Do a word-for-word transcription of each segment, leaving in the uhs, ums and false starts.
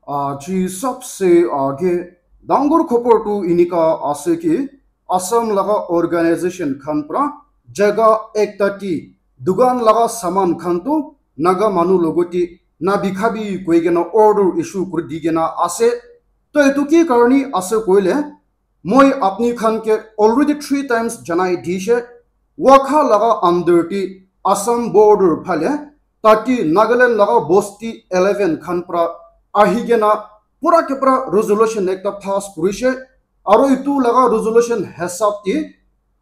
Aji sabse aage dangor khobor tu enika ase ki Assam laga organization khan pra jaga ekta ti dukan laga saman khan tu Naga manu logoti na bikhabi koi kena order issue kuri di kena ase. To etu ki karni ase koile, moi apni khan ke already three times janai dishe, Wakha laga under ti Assam border phale tati Nagaland laga bosti eleven khan pra ahi kena pura ke pura resolution ekta pass kurishe. Aro itu laga resolution hisab ti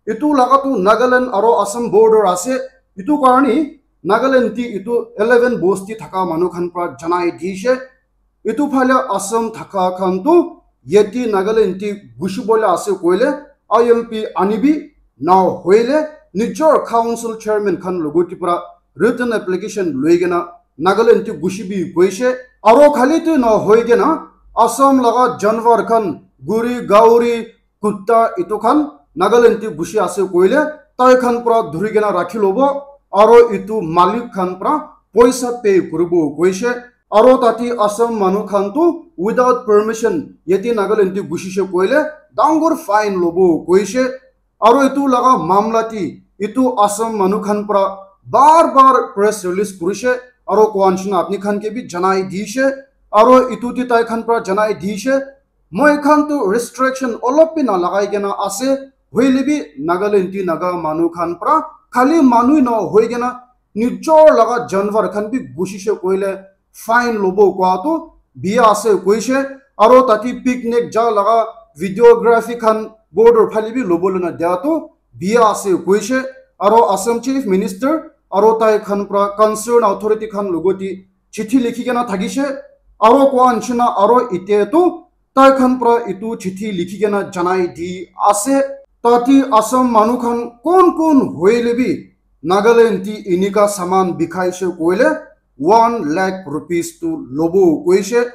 itu laga tu Nagaland aro Assam border ase. Itu karni Nagaland ti itu eleven bosti thaka manu khan pra janai dishe. Itu phale Assam thaka khan tu yeti Nagaland ti gushi bole ase koile I L P anibi, na hoile nijor council chairman khan logoti pra written application loi kena Nagaland ti gushi bi koishe. Aro khali tu na hoi kena Assam laga janwar khan guri gauri kutta itu khan Nagaland ti gushi ase koile tai khan pra dhuri kena rakhi lobo aro itu malik khan pra poisa pay kuribo koishe. Aro tati Assam manu khan tu without permission yeti Nagaland ti gushishe koile dangor fine lobo koishe. Aro itu laga mamla ti itu Assam manu khan pra bar bar press release kurishe aro koa nishina apni khan ke bi janai dishe. Aro itu ti tai khan pra janai dishe. Moi khan tu restriction olop bi na lagai kena ase, hoile bi Nagaland ti Naga manu khan pra khali manu na hoi kena nijor laga janwar khan bi gushishe koile fine lobo koa tu bia ase koishe. Aro tati picnic ja laga videography khan border phale bi lobo luna dia tu bia ase koishe. Aro Assam Chief Minister aro tai khan pra concern authority khan logoti chithi likhi kena thakishe. Aro koa nishina aro ite tu tai khan pra itu chithi likhi kena janai di ase. Tati Assam manu khan kon kon hoile bi Nagaland ti inika saman bikhaishe koile one lakh rupees tu lobo koishe.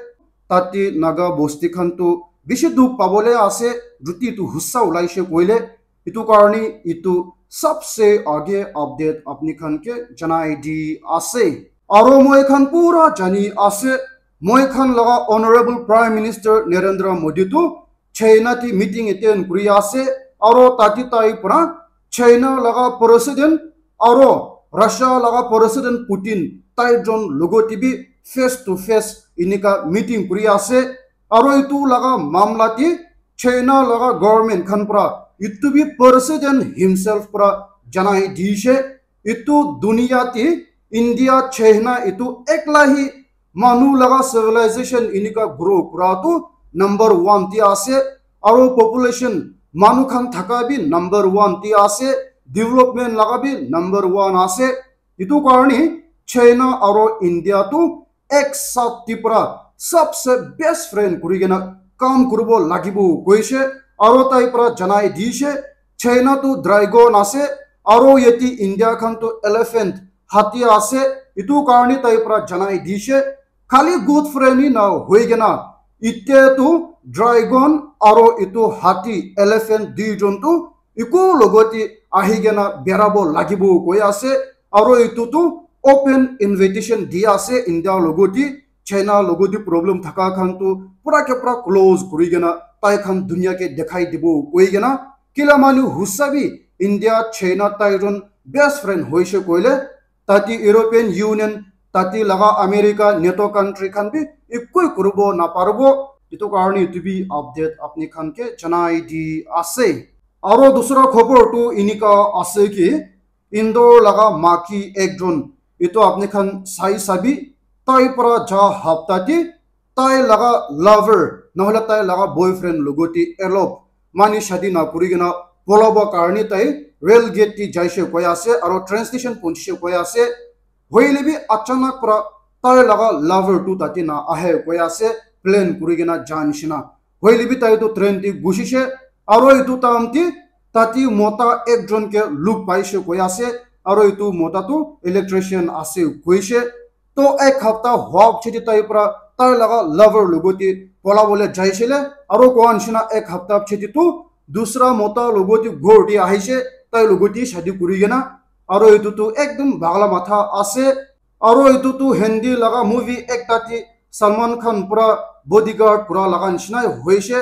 Tati Naga bosti khan tu bishi dukh pabole ase, juti tu hussa ulaishe koile. Itu karni itu sabse aage update apni khan ke janai di ase. Aro moi khan pura jani ase, moi khan laga Honorable Prime Minister Narendra Modi tu China ti meeting attend kuri ase, aro tati tai pra China laga president aro Russia laga president Putin tai jon logoti bi face to face inika meeting kuri ase. Aro itu laga mamla ti China laga government khan pra itu bi president himself pra janai dishe. Itu dunia ti India China itu ekla hi manu laga civilization inika grow kura tu number one ti ase, aro population manu khan thaka bi number one ti ase, development laga bi number one ase. Itu karni China aro India tu ek saath ti pra sabse best friend kuri kena kam kuribo lagibo koishe, aro tai pra janai dishe China tu dragon ase, aro yeti India khan tu elephant, hati ase. Itu karni tai pra janai dishe khali good friend hi na hoi kena ite tu dragon aro itu hati elephant dui jon tu eku logoti ahi kena berabo lagibo koi ase, aro itu tu open invitation di ase India logoti, China logoti problem thaka khan tu pura ke pura close kuri kena tai khan dunia ke dekhai dibo koi kena. Kila manu husa bi India China tai jon best friend hoishe koile tati European Union, tati laga America, NATO country khan bi ekoi kuribo naparibo. Itu karni itu bi update apni khan ke janai di ase. Aro dusra khobor tu inika ase ki Indore laga maki ekjon, itu apni khan sai sabi, tai pra ja hapta ti tai laga lover, nohole tai laga boyfriend logoti elope, mani shadi na kuri kena polabo karni tai rail gate ti jaishe koi ase, aro train station ponchishe koi ase. Hoile bi achanak pra tai laga lover tu tati na ahe koi ase, plan kuri kena ja nishina. Hoile bi tai tu train ti gushishe, aro itu time ti tati mota ekjon ke look paishe koi ase, aro itu mota tu electrician ase koishe. To ek hapta hua pichete tai pra tai laga lover logoti polabole jaishile, aro koa nishina ek hapta pichete tu dusra mota logoti ghor te ahishe, tai logoti shadi kuri kena, aro itu tu ekdum bagla matha ase, aro itu tu Hindi laga movie ekta te Salman Khan pura bodyguard kura laga nishina hoishe.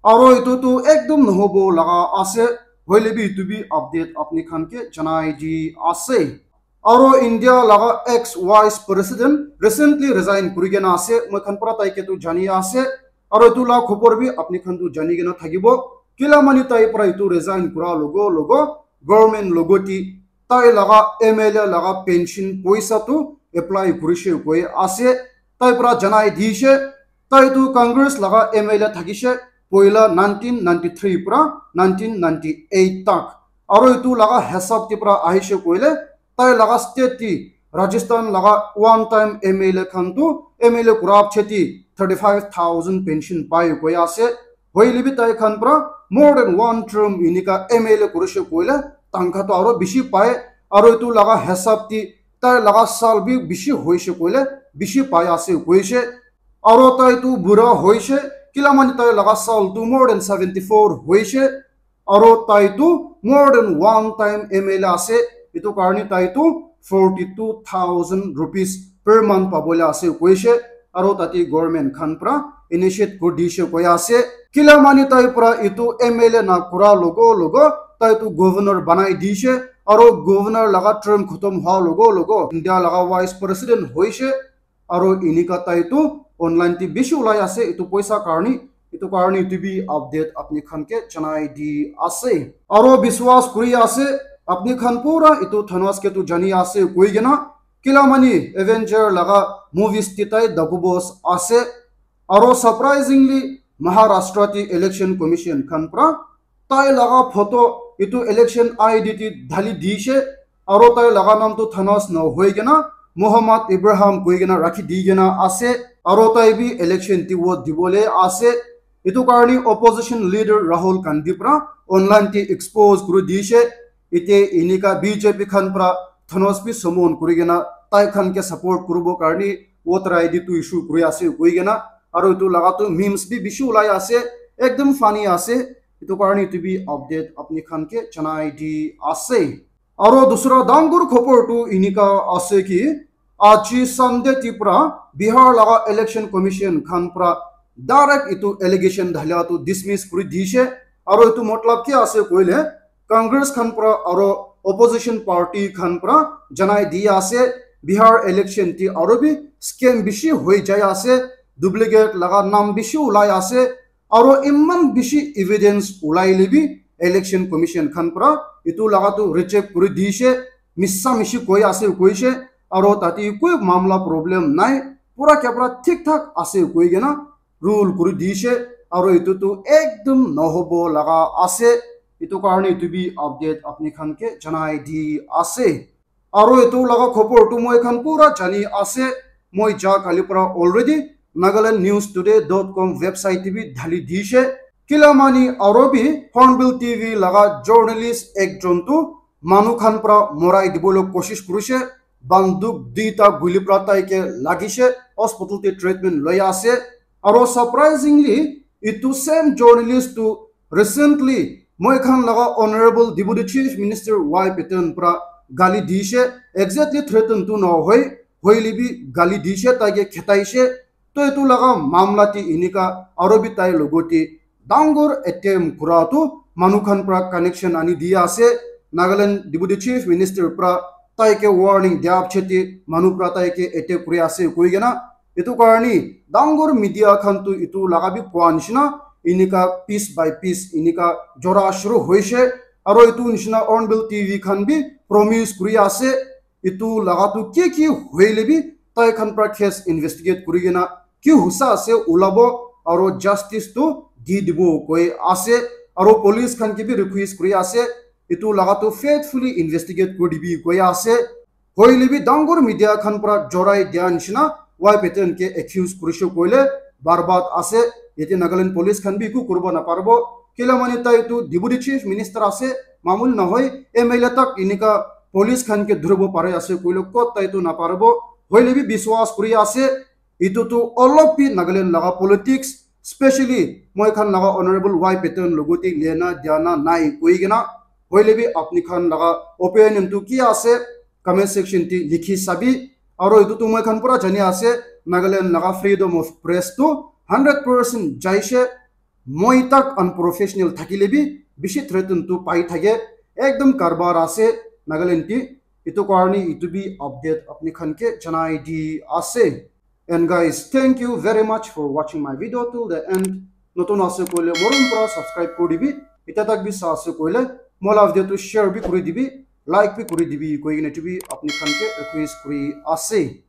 Aro etu tu ekdom nohobo laga ase. Hoile bi etu bi update apni khan ke janai di ase. Aro India laga ex vice president recently resign kuri kena ase. Moi khan pura tai ke tu jani ase. Aro etu la khobor bi apni khan tu jani kena thakibo. Kila mani tai pura etu resign kura logo logo government logo ti tai laga M L A laga pension poisa tu apply kurishe koi ase. Tai pura janai dishe, tai tu Congress laga M L A thakishe poila nineteen ninety-three pura nineteen ninety-eight tak. Aro etu laga hisab ti pura ahishe koile, tai laga state ti Rajasthan laga one time M L A khan tu M L A kura piche ti thirty-five thousand pension pai koi ase. Hoile bi tai khan pura more than one term inika M L A kurishe koile tangkha tu aro bishi pai. Aro etu laga hisab ti tai laga sal bi bishi hoishe koile bishi pai ase koishe. Aro tai tu bura hoishe, kila mani tai laga sal tu more than seventy-four hoishe. Aro tai tu more than one time M L A ase, etu karni tai tu forty-two thousand rupees per month pabole ase koishe. Aro tate government khan pra initiate kuri dishe koi ase. Kila mani tai pra etu M L A na kura logo logo tai tu governor banai dishe. Aro governor laga term khatam hoa logo logo India laga vice president hoishe. Aro inika tai tu online ti bishi ulai ase etu poisa karni. Etu karni etu bi update apni khan ke janai di ase. Aro biswas kuri ase apni khan pura etu Thanos ke tu jani ase koi kena. Kila mani Avenger laga movies ti tai daku boss ase. Aro surprisingly Maharashtra ti election commission khan pra tai laga photo etu election I D ti dhali dishe. Aro tai laga nam tu Thanos no hoi kena Muhammad Ibrahim koi kena rakhi di kena ase. Aro tai bi election ti vote dibole ase. Etu karni opposition leader Rahul Gandhi pra online ti expose kuri dishe. Ite inika B J P khan pra Thanos bi summon kuri kena tai khan ke support kuribo karni voter I D tu issue kuri ase koi kena. Aro etu laga tu memes bi bishi ulai ase. Ekdom funny ase. Etu karni etu bi update apni khan ke janai di ase. Aro dusra dangor khobor tu inika ase ki aji Sunday ti pra Bihar laga election commission khan pra direct etu allegation dhalia tu dismiss kuri dishe. Aro etu matlab ki ase koile Congress khan pra aro opposition party khan pra janai di ase Bihar election ti aro bi scam bishi hoi jai ase, duplicate laga nam bishi ulai ase, aro iman bishi evidence ulai le bi election commission khan pra etu laga tu reject kuri dishe, missa mishi koi ase koishe, aro tate koi mamla problem nai, pura kepra thik thak ase koi kena rule kuri dishe, aro etu tu ekdom nohobo laga ase. Etu karni etu bi update apni khan ke janai di ase. Aro etu laga khobor tu moi khan pura jani ase. Moi ja kali pra already Nagaland News Today dot com website te bi dhali dishe. Kila mani aro bi Hornbill T V laga journalist ekjon tu manu khan pra morai dibole koshish kurishe. Banduk duita guli pra tai ke lagishe, hospital te treatment loi ase. Aro surprisingly, itu same journalist tu recently moi khan laga Honorable Deputy Chief Minister Y Patton pra gali dishe, exactly threaten tu nohoi, hoile bi gali dishe, tai ke khetaishe. To itu laga mamla te inika aro bi tai logote dangor attempt kura tu manu khan pra connection ani di ase. Nagaland Deputy Chief Minister pra tai ke warning dia piche te manu pra tai ke attack kuri ase koi kena. Itu karni dangor media khan tu itu laga bi koa nishina inika piece by piece inika jora shuru hoishe. Aro itu nishina Hornbill T V khan bi promise kuri ase. Itu laga tu ki ki hoile bi tai khan pra case investigate kuri kena ki husa ase ulabo aro justice tu di dibo koi ase. Aro police khan ke bi request kuri ase itu laga tu faithfully investigate kuri dibi koi ase. Hoile bi dangor media khan pra jorai dia nishina Y Patton ke accuse kurishe koile barbad ase. Yate Nagaland police khan bi eku kuribo naparibo. Kila mane tai tu Deputy Chief Minister ase, mamul nohoi, M L A tak inika police khan ke dhuribo pare ase koile kot tai tu naparibo. Hoile bi biswas kuri ase, itu tu olop bi Nagaland laga politics, specially moi khan laga Honorable Y Patton logote lena diana nai koi kena. Hoile bi apni khan laga opinion tu ki ase, comment section te likhi sabi. Aro etu tu moi khan pura jani ase, Nagaland laga freedom of press tu hundred percent jaise, moi tak unprofessional thakile bi bishi threaten tu pai thake, ekdom karbar ase Nagaland ti. Etu karni etu bi update apni khan ke janai di ase. And guys, thank you very much for watching my video till the end. Notun ase koile morom pura subscribe kuri dibi. Ita tak bi sa ase koile mola video tu share bi kuri dibi, like bi kuri dibi koi kena etu bi apni khan ke request kuri ase.